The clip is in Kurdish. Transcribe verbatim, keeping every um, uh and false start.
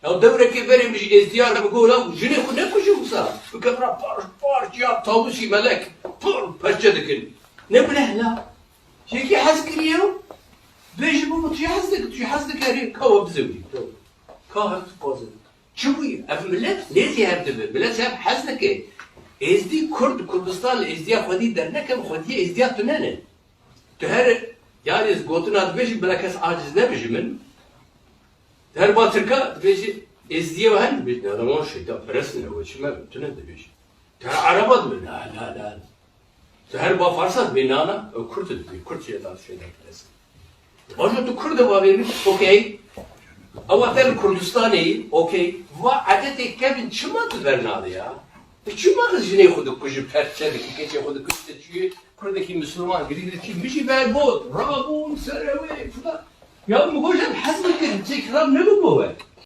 Ya dewrekê berê min ji êzdiya re bi gola jinê xwe nekujin wisa. Bike bira parç parç ya tawusî melek. Pir perçe dikin. Ne bile hela. Yekî hez kiriye. Bêjî bû tu hez dikî, tu hez dikerî. Ka we bizewî. Ka her tu dixwaze. Çi bûyî? Ev milet nêzî hev dibe. Milet hev hez dike. Êzdî Kurd, Kurdistan li êzdiya xwedî derneke, xwediyê êzdiya tune ne. Tu her, yani ez gotina dibêjî bila kes aciz nebe ji min. Tu her ba Tirka dibêjî êzdiyê we hene dibêjî. Ya wan şeytan perest ne, we çi me tune dibêjî. Tu her Ereba dibê, la, la, la. Tu her ba Farsa dibê, na, na, ew Kurd dibê, Kurd şeytan, şeytan perest. Bajo tu Kurd e bavê min, okey. Ewa te li Kurdistanê yî, okey. Va edetê kevin çima tu bernadê ya? Tu çima jinê xwe dikujî, perçe dikî, keçê xwe dikujî, te çûyî Kurdekî Misliman girî de çî, min jî ver got, rabûn ser ew ê, filan. Ya min got, em hez bikin, çê kiram nebû bo we.